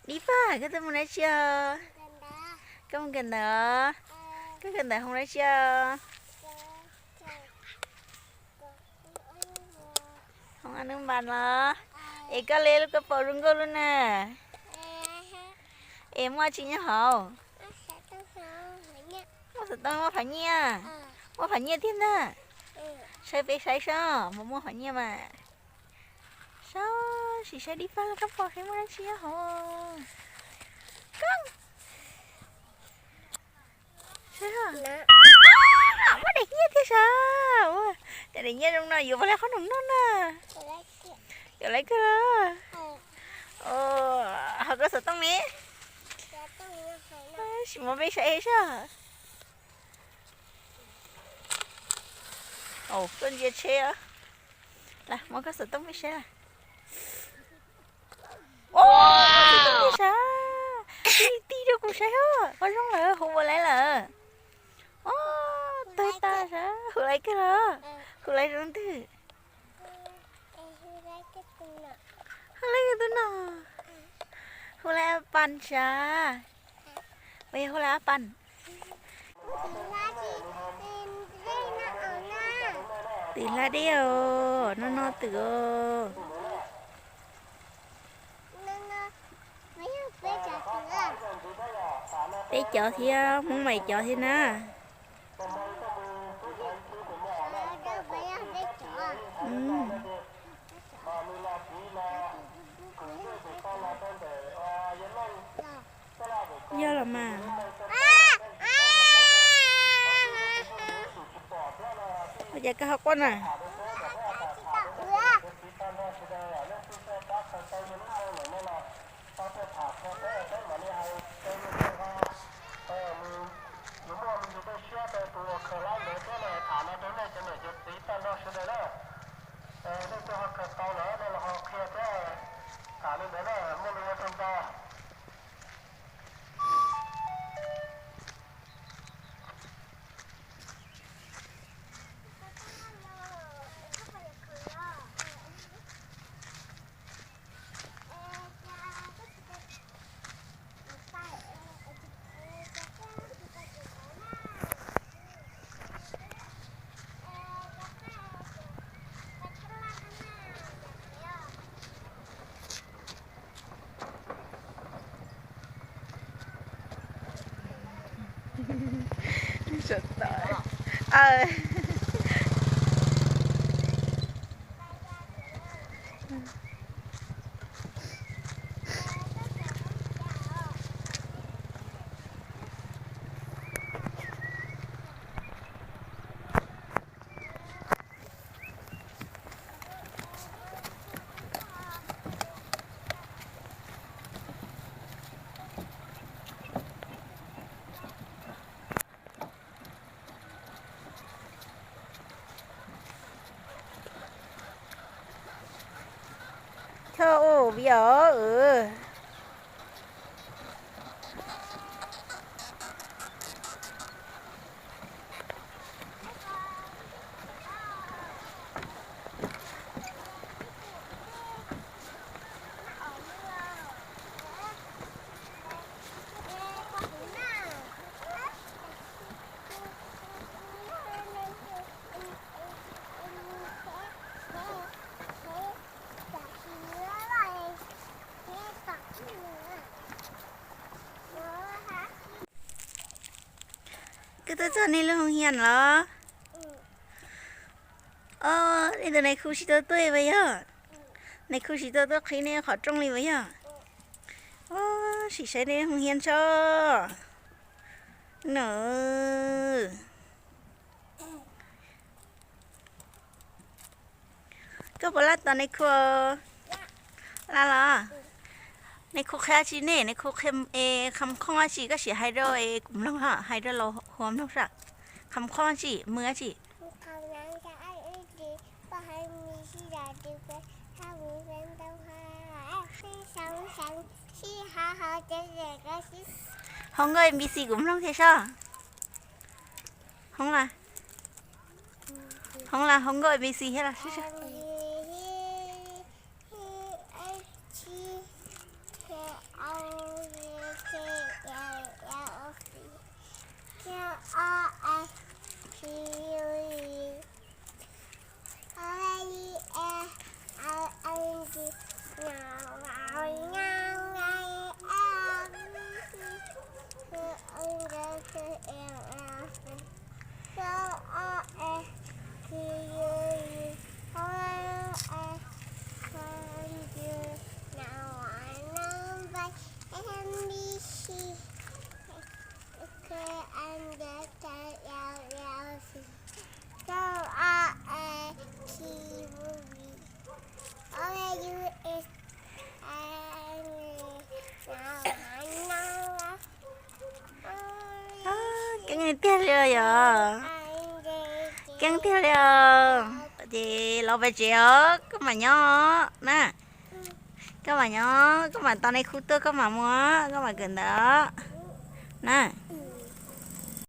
Dib Paj, koj twb mus dab tsi os? Koj mus kawm ntawv os? Koj kawm ntawv hoob dab tsi os? Hoob Anub Npas los? Es koj li lub koj paus zoo nkauj lub na. Es muaj tsi nyob hauv? Muaj xov tooj, muaj phav nyiaj. Muaj phav nyiaj tiag ntag. Saib peb saib seb puas muaj phav nyiaj mas. Saib, sim saib Dib Paj lub koj paus saib muaj dab tsi nyob hauv. Koj, muaj daim nyiaj thiab sav. Cov daim nyiaj zoo no yuav puas li qhob noom noj na. Yuav laiv kawg los? Ho koj xov tooj ne? Sim muab peb saib saib. Koj ntsia tsheb. Muab koj xov tooj peb saib. Ua, xov tooj peb sav. Tij tij rau kuv saib os, qhov zoo lawm, hu ua laiv lawm. Ua, tawg tas sav, hu laiv kawg los? Hu laiv zoo twg? Hu laiv kawg tus no. Hu laiv Ab Pas sav. Puas yog hu laiv Ab Pas? Twm hla dej os, no no twm os. Peb cov thiab, Hmoob Maiv cov thiab na. Yog los mas. Ua cas koj ho quaj na? Choj ua viv os. Koj tuaj txog nej lub hoo hias los? Os, nej tus nais khu tsis tau tuaj puas yog? Nais khu tsis tau tuaj qhib nej qhov rooj li puas yog? Os, sim saib nej hoo hias tso. No, koj puas laj tos nais khu? Laj los? Nais khu qhia dab tsi ne? Nais khu qhia kham khooj dab tsi? Koj sim hais rau kuv mloog, hais rau los hu mloog saib. Kham khooj dab tsi? Mws dab tsi? Hoo nkauj A B C kuv mloog thiab sab. Hoo, hoo nkauj A B C thiab los sab. Tiag li yog. Keeb tiag li os. Ces los pem tsev os, koj mam nyob na. Koj mam nyob, koj mam tau nej khub tuaj koj mam mus, koj mam kawm ntawv na.